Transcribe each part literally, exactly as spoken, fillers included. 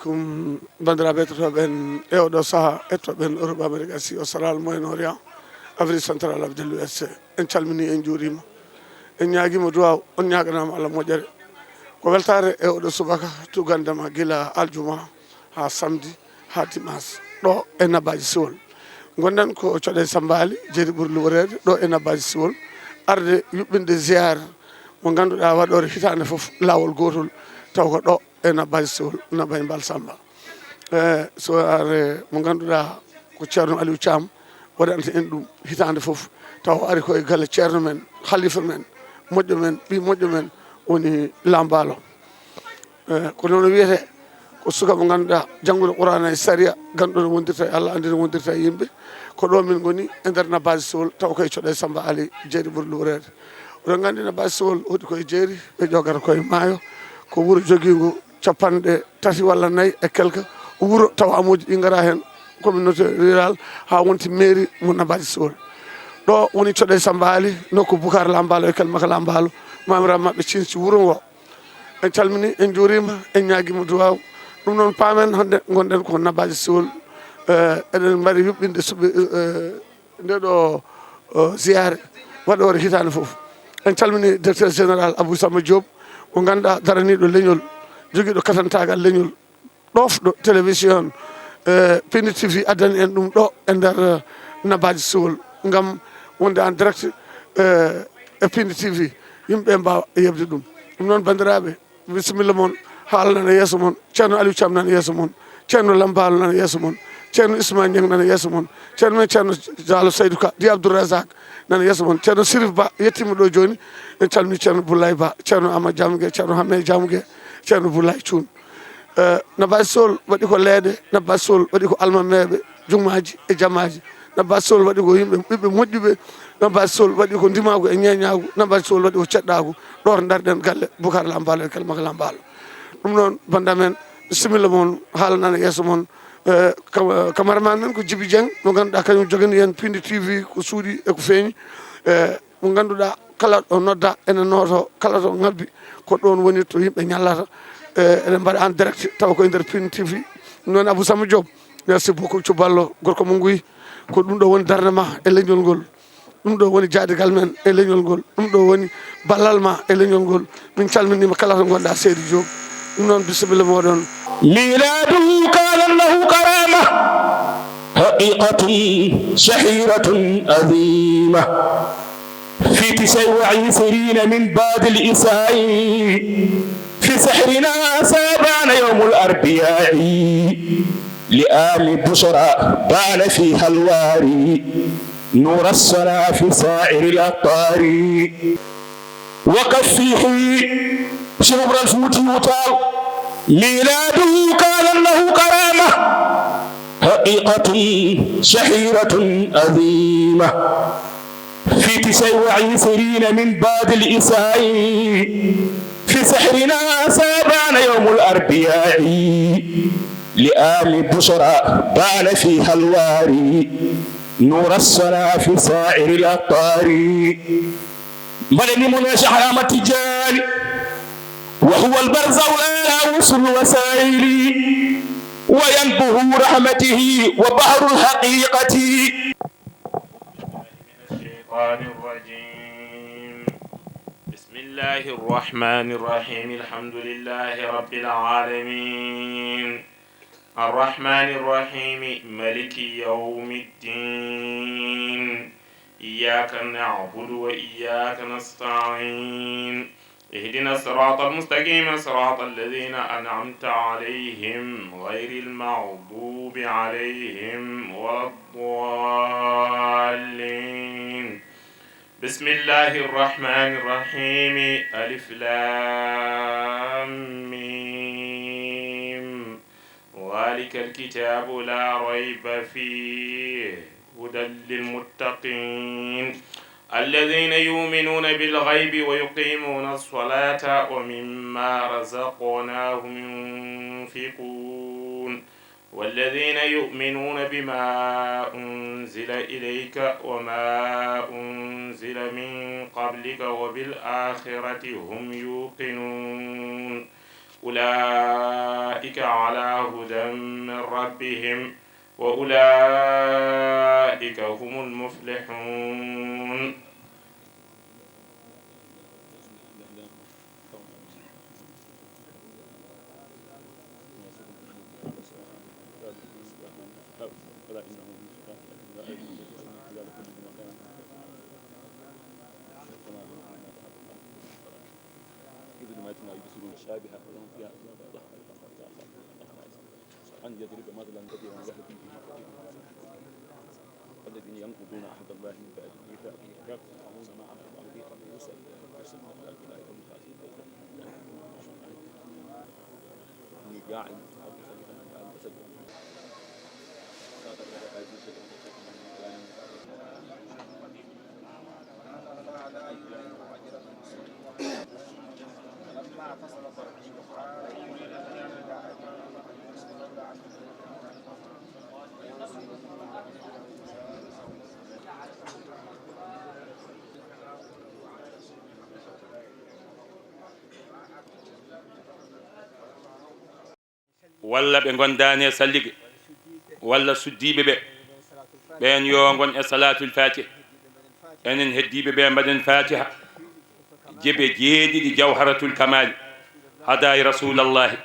Kum banndiraaɓe hettotooɓe en e oɗo saha, hettotooɓe en Europe, Amérique, Asie Australe, Moyen Orient, Afrique Centrale, Afrique de l'Ouest, en calmini, en juurima, en ñaagiima duwaaw, on ñaaganama Allah moƴƴere. Ko weltaare e oɗo subaka, tugandema gila aljuma ha samedi ha dimanche ɗo e Nabaaji Siwol. Gonɗen ko Coɗe Samba Ali, jeeri ɓuri luworeede ɗo e Nabaaji Siwol, arde yuɓɓinde ziyaara mo ngannduɗaa waɗoore hitaande fof laawol gootol, taw ko ɗo e Nabaaji Siwol, Nabaaji Mbal Samba. E, so are mo ngannduɗaa ko Ceerno Aliou Thiam waɗanta en ɗum hitaande fof, taw o ari ko e galle ceerno men, halifa men, moƴƴo men, ɓii moƴƴo men woni Lambaalo. E, ko noon o wiyetee, ko suka mo ngannduɗaa jannguɗo Qur'aana e sariya, ganduɗo no wondirta e Allah, anndi no wondirta e yimɓe. Ko ɗo min ngoni e nder Nabaaji Siwol, taw koye Coɗe Samba Ali, jeeri ɓuri luworeede. Oɗon nganndi Nabaaji Siwol hoɗi koye jeeri, ɓe ƴogata koye maayo. Ko wuro jogiingo capanɗe tati walla nayi e quelque wuro, tawa amuuji ɗi ngara heen, communauté rurale, haa wonti mairie mo Nabaaji Siwol. Ɗo woni Coɗe Samba Ali, nokku Bukar Lambaalo e Kelmaka Lambaalo, maamiraɓe maɓɓe cinci wuro ngo. En calmini, en juurima, en ñaagiima duwaaw. Ɗum noon paamen hannde ngonɗen ko Nabaaji Siwol, eh, eɗen mbaɗi yuɓɓinde suɓe, eh, nde ɗo, eh, ziyaare waɗoore hitaande fof. En calmini directeur général Abou Samba Diop, mo ngannduɗaa daraniiɗo leñol, jogiiɗo katantaagal leñol, ɗofɗo télévision, eh, Pindi T V addani en ɗum ɗo e nder, eh, Nabaaji Siwol ngam wonde en direct, eh, e Pindi T V, yimɓe mbaawa yeɓde ɗum. Ɗum noon, banndiraaɓe, bisimilla mon, haala nana yeeso mon, Ceerno Aliou Thiam nana yeeso mon, Ceerno Lambaalo nana yeeso mon, Ceerno Isma Ñang nana yeeso mon, Ceerno men Ceerno Diallo Saydou Ka, Di Abdoul Razak nana yeeso mon, Ceerno Sirif Ba yettiima ɗo jooni, en calmini Ceerno Boulaye Ba, Ceerno Amadou Diamgué, Ceerno Hammé Diamgué, Ceerno Boulaye Thioune. Eh, Nabaaji Siwol waɗi ko leeɗe, Nabaaji Siwol waɗi ko almameeɓe, jumaaji e jamaaji. Nabaaji Siwol waɗi ko yimɓe, ɓiɓɓe moƴƴuɓe. Nabaaji Siwol waɗi ko ndimaagu e ñeeñaagu. Nabaaji Siwol waɗi ko ceɗɗaagu. Ɗo ndarɗen galle Bukar Lambaalo e Kelmaka Lambaalo. Ɗum noon, bannda men, bisimilla mon, haala nana yeeso mon. Eh, kam-, cameraman men ko Djiby Dieng, mo ngannduɗaa kañum joganii en Pindi T V ko suuɗi e ko feeñi. Eh, mo ngannduɗaa kala ɗo nodda ene nooto, kala to ngabbi ko ɗoon woni to yimɓe ñallata. E, eɗen mbaɗa en direct tawa ko e nder Pin T V. Noon Abou Samba Diop, merci beaucoup, Cuballo, gorko mo Nguy. Ko ɗum ɗo woni darnde ma e leñol ngol. Ɗum ɗo woni jaadigal men e leñol ngol. Ɗum ɗo woni ballal ma e leñol ngol. Min calminiima kala to ngonɗaa, Seydi Diop. Ɗum noon, bisimilla mooɗon. ميلاده كان له كرامة، حقيقة شهيرة عظيمة. في تسع وعشرين من بعد الإساء، في سحرنا سابان يوم الأربعاء، لآم بشرى بان فيها الواري، نور الصلاة في سائر الأقطار. وكفيه شبر الفوت يطال، ميلاده كان له كرامة، حقيقة شهيرة عظيمة. في تسع وعشرين من بعد الإساء، في سحرنا سابان يوم الأربعاء، لآم بشرى بان فيها الواري، نور الصلاة في سائر الأقطار. Mbaɗen ni mo no Cheikh Ahmad Tidiane. وهو البرزخ الأعلى وسر الوسائل، وينبوع رحمته وبحر الحقيقة. الشيطان الرجيم. بسم الله الرحمن الرحيم. الحمد لله رب العالمين. الرحمن الرحيم. ملك يوم الدين. إياك نعبد وإياك نستعين. اهدنا الصراط المستقيم، صراط الذين أنعمت عليهم، غير المغضوب عليهم ولا الضالين. بسم الله الرحمن الرحيم. ألف لام ميم. ذلك الكتاب لا ريب فيه، هدى للمتقين، الذين يؤمنون بالغيب ويقيمون الصلاة ومما رزقناهم ينفقون، والذين يؤمنون بما أنزل إليك وما أنزل من قبلك وبالآخرة هم يوقنون. أولئك على هدى من ربهم وأولئك هم المفلحون. أن يضرب مثلا كثيرا يهدي به كثيرا. الذين ينقضون عهد الله من بعد ميثاقه ويقطعون ما أمر الله به أن يوصل إلى رسول الله أولئك هم الخاسرون. إني جاعل في الأرض خليفة فانظر كيف تخلق Walla ɓe ngondaani e sallige, walla suddiiɓe ɓe, ɓeen yo ngon e salaatul faatiha. Enen heddiiɓe ɓe mbaɗen faatiha. Jebe jeeɗiɗi jawharatul kamaali. Hadaa rasuulallahi.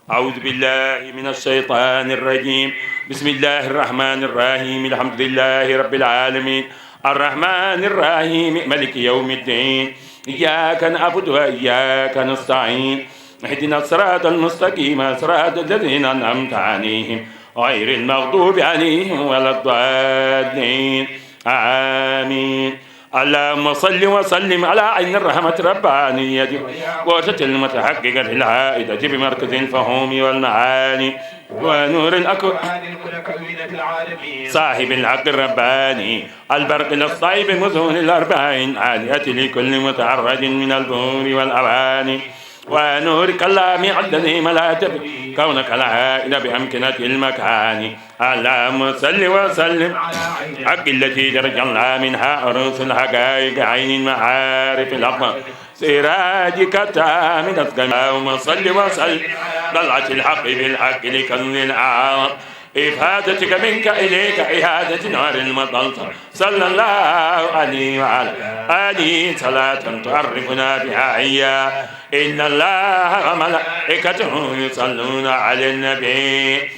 أعوذ بالله من الشيطان الرجيم. بسم الله الرحمن الرحيم. الحمد لله رب العالمين. الرحمن الرحيم. مالك يوم الدين. إياك نعبد وإياك نستعين. اهدنا الصراط المستقيم، صراط الذين أنعمت عليهم، غير المغضوب عليهم ولا الضالين. آمين. اللهم صل وسلم على عين الرحمة الربانية، غوثة المتحققة الحائطة بمركز الفهوم والمعاني ونور الأكوان، صاحب الحق الرباني، البرق الأسطع بمزون الأربعين، عالية لكل متعرج من البحور والأواني. ونور كلامي الذي ملأت به كونك الهائل بأمكنة المكان. اللهم صل وسلم على عين الحق التي تتجلى منها عروس الحقائق عين المعارف الأقمار سراجك التام الأسقم. اللهم صل وسلم على طلعة الحق بالحق لكنز الأعظم إفادتك منك إليك إهادة نار المطلسم. صلى الله عليه وعلى آله صلاة تعرفنا بها إياه. إن الله وملائكته يصلون على النبي.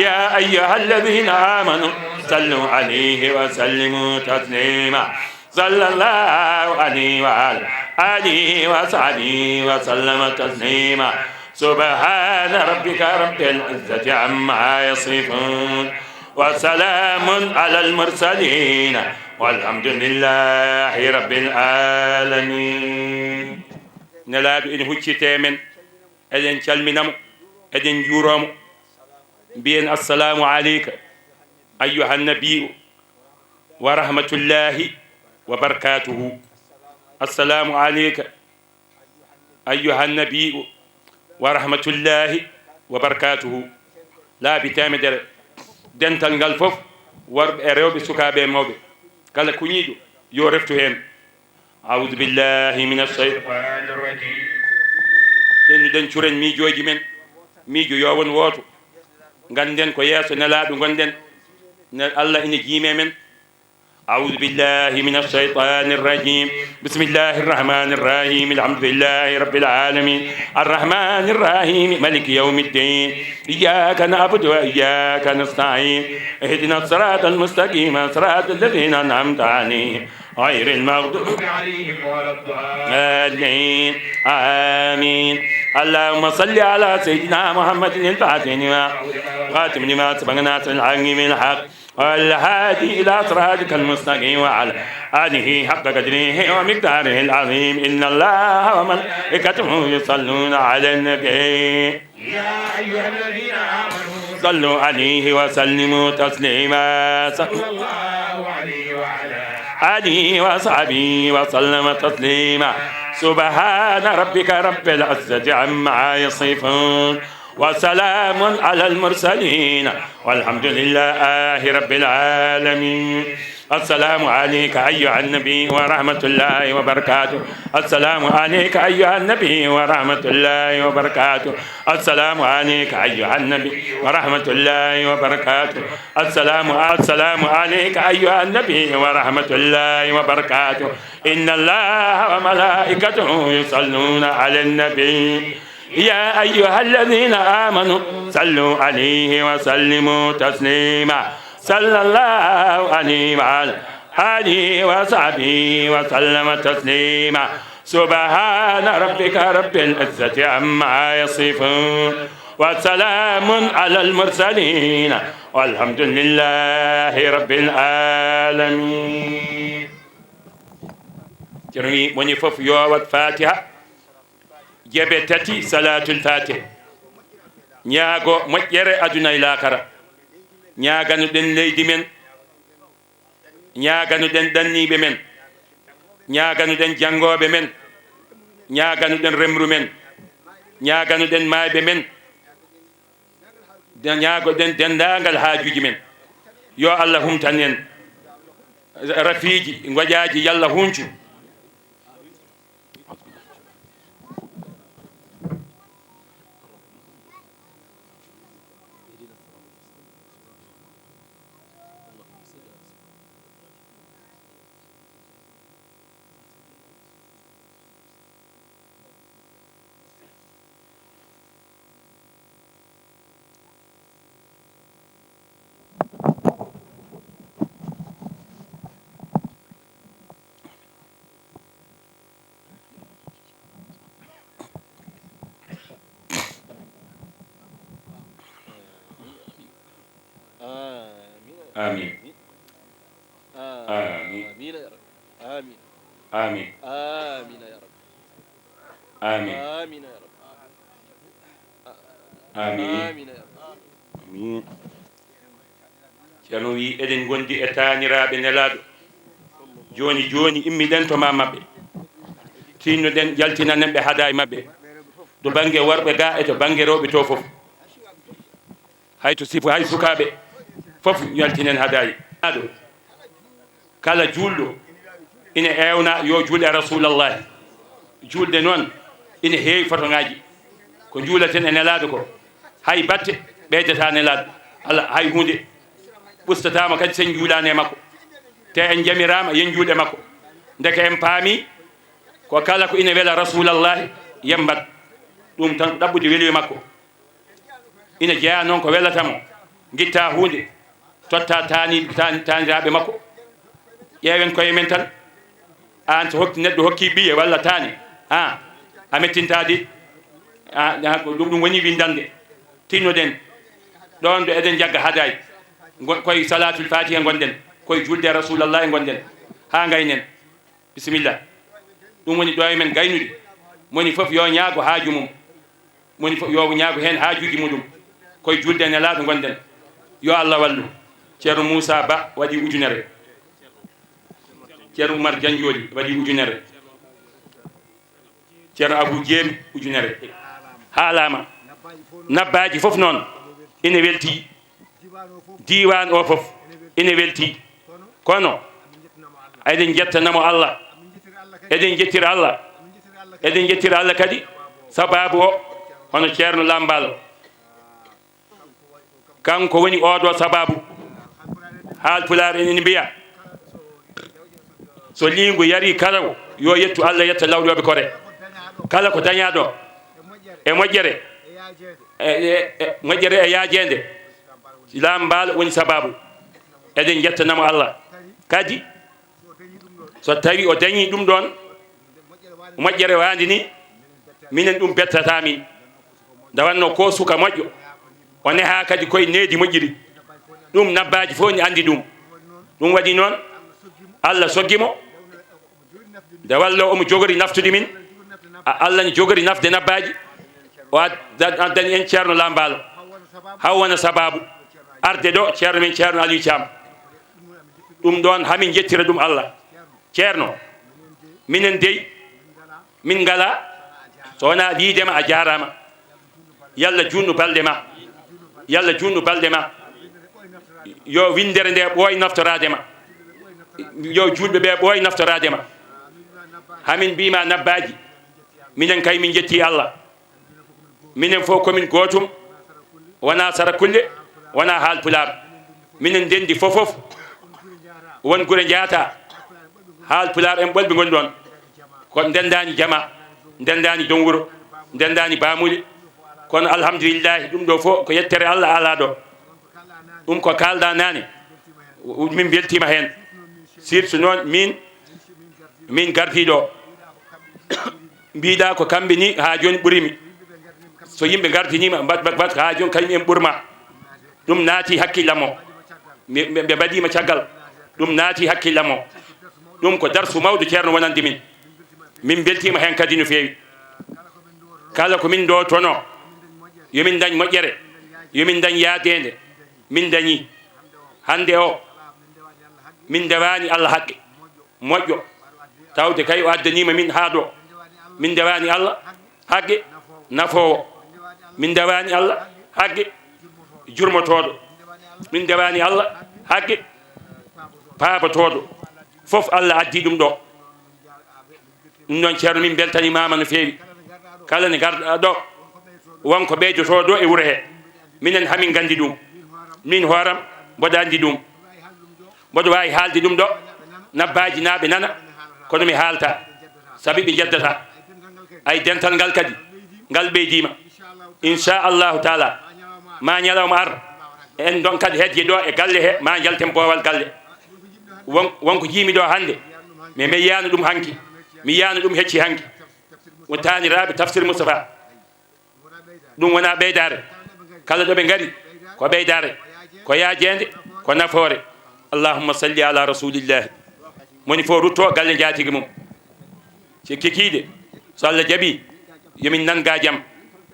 يا أيها الذين آمنوا صلوا عليه وسلموا تسليما. صلى الله عليه وعلى آله وصحبه وسلم تسليما. سبحان ربك رب العزة عما يصفون. وسلام على المرسلين. والحمد لله رب العالمين. Nelaaɗo ene huccitee men, eɗen calmina mo, eɗen njuuroo mo. Mbiyen, assalamu aleyka, ayyuhan nabiyyu, wa rahmatullahi wa barakatuhu. Assalamu aleyka, ayyuhan nabiyyu, wa rahmatullahi wa barakatuhu. Laabi teemedere, dental ngal fof, worɓe e rewɓe, sukaaɓe e mawɓe, kala kuñiiɗo, yo reftu heen. أعوذ بالله من الشيطان الرجيم. Dennuɗen curen miijooji men, miijo yo won wooto. Ngannden ko yeeso Nelaaɗo ngonɗen, ne Allah ina jiime men. أعوذ بالله من الشيطان الرجيم. بسم الله الرحمن الرحيم. الحمد لله رب العالمين. الرحمن الرحيم. مالك يوم الدين. إياك نعبد وإياك نستعين. اهدنا الصراط المستقيم. صراط الذين أنعمت عليهم. غير المغضوب عليهم ولا الضالين. آمين. اللهم صل على سيدنا محمد الفاتح لما، خاتم لما سبق ناصر الحق بالحق والهادي إلى صراطك المستقيم وعلى آله حق قدره ومقداره العظيم. إن الله وملائكته يصلون على النبي. يا أيها الذين آمنوا صلوا عليه وسلموا تسليما. صلى الله عليه وعلى آله وصحبه وسلم تسليما. سبحان ربك رب العزة عما يصفون. وسلام على المرسلين. والحمد لله رب العالمين. السلام عليك أيها النبي ورحمة الله وبركاته. السلام عليك أيها النبي ورحمة الله وبركاته. السلام عليك أيها النبي ورحمة الله وبركاته. السلام، السلام عليك أيها النبي ورحمة الله وبركاته. إن الله وملائكته يصلون على النبي. يا أيها الذين آمنوا صلوا عليه وسلموا تسليما. صلى الله عليه وعلى آله وصحبه وسلم تسليما. سبحان ربك رب العزة عما يصفون. وسلام على المرسلين. والحمد لله رب العالمين. Ceerno wi, moni fof yo waɗ Fatiha, jebe tati Salatul Fatiha. Ñaago moƴƴere aduna e laakara. Ñaaganoɗen leydi men, ñaaganoɗen ɗanniiɓe men, ñaaganoɗen janngooɓe men, ñaaganoɗen remru men, ñaaganoɗen maayɓe men, de-, ñaagoɗen denndaangal haajuuji men. Yo Allah humtan en rafiiji, ngoƴaaji, yo Allah huuncu. آمين. آمين. آمين يا رب. آمين. آمين. آمين يا رب. آمين. آمين يا رب. آمين. Ceerno wi, eɗen ngondi e taaniraaɓe Nelaaɗo. Jooni jooni, immiɗen to maa maɓɓe. Tinnoɗen, yaltinanen ɓe hadaaya maɓɓe. To bannge worɓe ga e to bannge rewɓe to fof. Hay to sifu, hay sukaaɓe fof yaltinen hadaaya. Aɗo, kala juulɗo ina eewna yo juul e Rasuulallahi. Juulde noon ina heewi fotoŋaaji. Ko njuulaten e Nelaaɗo ko, hay batte ɓeydata Nelaaɗo. Alaa hay huunde ɓustataama kadi so en njuulaani e makko. Te en njamiraama yo en njuul e makko. Ndeke en paami ko kala ko ina wela Rasuulallahi, yo en mbaɗ ɗum tan, ɗaɓɓude weluye makko. Ina jeyaa noon ko welata mo, ngitta huunde, totta taani-, taani-, taaniraaɓe makko. Ƴeewen koye men tan. Aan, so hokki, neɗɗo hokki ɓiye walla taani, a, a mettintaade, a, a, ko ɗum, ɗum woni winndannde. Tinnoɗen ɗoon ɗo eɗen njagga hadaaya. Ngo-, koye Salaatul Faatiha ngonɗen, koye juulde Rasuulallahi ngonɗen, haa ngaynen. Bisimilla. Ɗum woni ɗo e men gaynude. Moni fof yo ñaago haaju mum. Moni fof yo ñaago heen haajuuji muɗum. Koye juulde Nelaaɗo ngonɗen. Yo Allah wallu. Ceerno Muusaa Ba waɗi ujunere. Ceerno Umar Janjooli waɗi ujunere. Ceerno Abuu Jeeri ujunere. Haalaama. Nabbaaji fof noon ina weltii. Diiwaan o fof ina weltii. Kono eɗen njettanamo Allah. Eɗen njettira Allah. Eɗen njettira Allah kadi sabaabu o, hono Ceerno Lammbaalo. Kanko woni oɗo sabaabu. Haalpulaar en ina mbiya, so liingu yarii karaw, yo yettu Allah, yetta lawƴooɓe kore. Kala ko dañaaɗo e moƴƴere, e, e, e moƴƴere e yaajeende, Lammbaalo woni sabaabu. Eɗen njettanamo Allah. Kadi, so tawi o dañii ɗum ɗoon, moƴƴere waandi ni, minen ɗum bettataa min. Nde wannoo ko suka moƴƴo, o nehaa kadi koye needi moƴƴiri. Ɗum nabbaaji fof ne anndi ɗum. Ɗum waɗi noon, Allah soggi mo. Nde walloo omo jogori naftude min, a-, Allah ne jogori nafde nabbaaji. O ad-, addani en Ceerno Lammbaalo. Haw wona sabaabu arde ɗo Ceerno men Ceerno Aliou Thiam. Ɗum ɗoon, hamin njettira ɗum Allah. Ceerno, minen dey, min ngalaa so wonaa wiide ma a jaaraama. Yalla juutnu balɗe ma. Yalla juutnu balɗe ma. Yo winndere nde ɓooy naftoraade ma. Yo juulɓe ɓe ɓooy naftoraade ma. Hamin mbiima nabbaaji. Minen kay min njetti Allah. Minen fof komin gootum. Wonaa sara kulle, wonaa haal pulaar. Minen ndenndi fof fof. Won gure njaata. Haal pulaar en ɓolɓe ngoni ɗoon. Ko ndenndaani jama, ndenndaani doŋ wuro, ndenndaani baamuuli. Kono alhamdulillahi, ɗum ɗo fof ko yettere Allah alaa ɗo. Ɗum ko kaalɗa naane, min mbeltiima heen. Surtout noon min, min gardiiɗo o. Mbiɗa ko kamɓe ni haa jooni ɓurimi. So yimɓe gardiniima, mbat, mbat, mbat, haa jooni kañum en ɓurma. Ɗum naati hakkillam o. Mi, ɓe, ɓe mbaɗiima caggal. Ɗum naati hakkillam o. Ɗum ko darsu mawɗo Ceerno wonande min. Min mbeltiima heen kadi no feewi. Kala ko min ɗo tono, yo min dañ moƴƴere, yo min dañ yaadeende. Min dañi. Hannde o, min ndewaani Allah haqqe. Moƴƴo. Tawde kay o addaniima min haa ɗo. Min ndewaani Allah haqqe nafoowo. Min ndewaani Allah haqqe jurmotooɗo. Min ndewaani Allah haqqe paabotooɗo. Fof Allah addi ɗum ɗo. Ɗum noon, Ceerno, min mbeltanimaama no feewi. Kala ne garɗa ɗo, won ko ɓeydoto ɗo e wuro he. Minen hamin nganndi ɗum. Min hooram, mboɗo anndi ɗum. Mboɗo waawi haalde ɗum ɗo, nabbaaji naaɓe nana, kono mi haalta, sabi ɓe njeddata. Ay, dental ngal kadi, ngal ɓeydiima. Inchallahu taala, ma ñalawma ar, en ndonkat hedde ɗo e galle he, ma njalten boowal galle. Won, won ko jiimi ɗo hannde, mi, mi yiyaano ɗum hanki, mi yiyaano ɗum hecci hanki. Won taaniraaɓe Tafsir Moustapha. Ɗum wona ɓeydaare. Kala ɗo ɓe ngari, ko ɓeydaare, ko yaajeende, ko nafoore. Allahumma salli ala rasulillahi. Moni fof rutto galle njaatigi mum. Si kikiiɗe, so Allah jaɓi, yo min nan ga jam.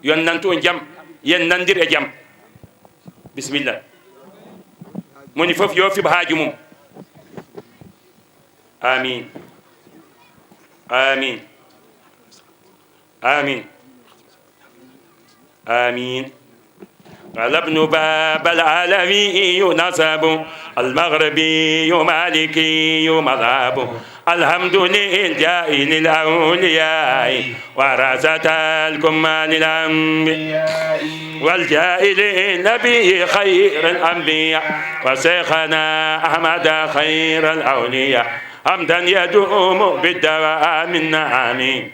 Yo on nantu on jam, yen nandir e jam. Bisimilla. Moni fof yo fiɓ haaju mum. Amin. Amin. Amin. Amin. قال ابن باب العلوي نسب، المغربي مالكي مذهب. الحمد لله الأولياء ورثة الكمال الأنبياء، والجاء للنبي خير الأنبياء، وشيخنا أحمد خير الأولياء، حمدا يدوم بالدوام. آمين.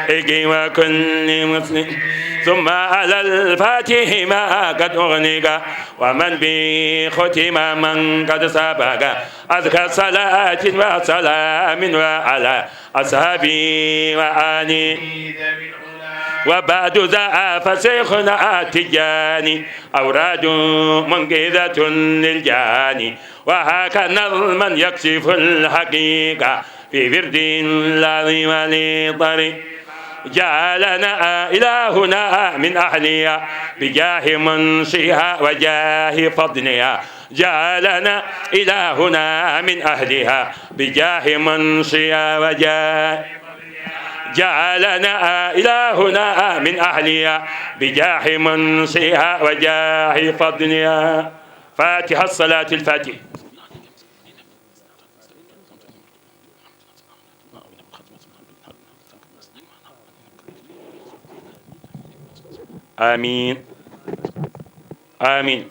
إيجي وكل مسلم، ثم على الفاتح ما قد أغلق، ومن به ختم من قد سبق. أزكى صلاة وسلام وعلى أصحابه وآله. وبعد ذا فشيخنا التجاني أوراد منقذة للجاني، وهكذا نظما يكشف الحقيقة في ورد لازم لطريق. جعلنا إلهنا من أهلها بجاه منشئها وجاه فضلها. جعلنا إلهنا من أهلها بجاه منشئها وجاه. جعلنا إلهنا من أهلها بجاه منشئها وجاه فضلها. فاتحة، صلاة الفاتحة. Amin. Amin.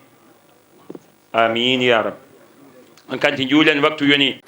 Amin ya Rabbi. On kanti njuulen, waktu yoni.